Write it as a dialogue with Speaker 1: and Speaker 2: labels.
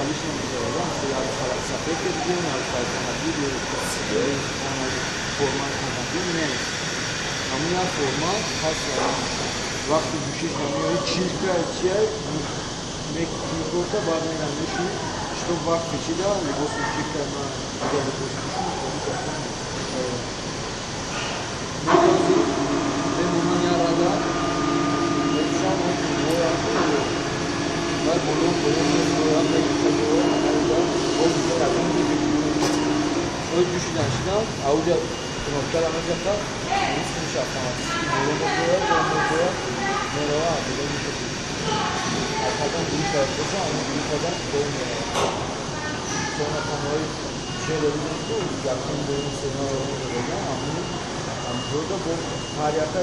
Speaker 1: Халишон гузарода, як халат сафед кардем, як канади, форма канади нест. Ҳамун як форма ҳаст. Вақти ҷӯшиш намеои, чирка чия мекорта, баъд мерам мешӯи, чтоб вақт кашида либоси чирка ма дигар либос пӯшум, такон нест. Мемонан як рада мепӯшам, баъд боло боло меброям, боз ҷӯшидан шидам, ауҷа кнопкара мезафта, муша автоматически боло меброяд, боло меброяд, мерава, боло мешавад. Аз кадом группа боша, ҳамон группадан боло мерава. Сонатаҳои шеъре будем, ку якум, дуюм, сеюм, чорум додаган, ҳамун ҳамҷода бо ҳар яка.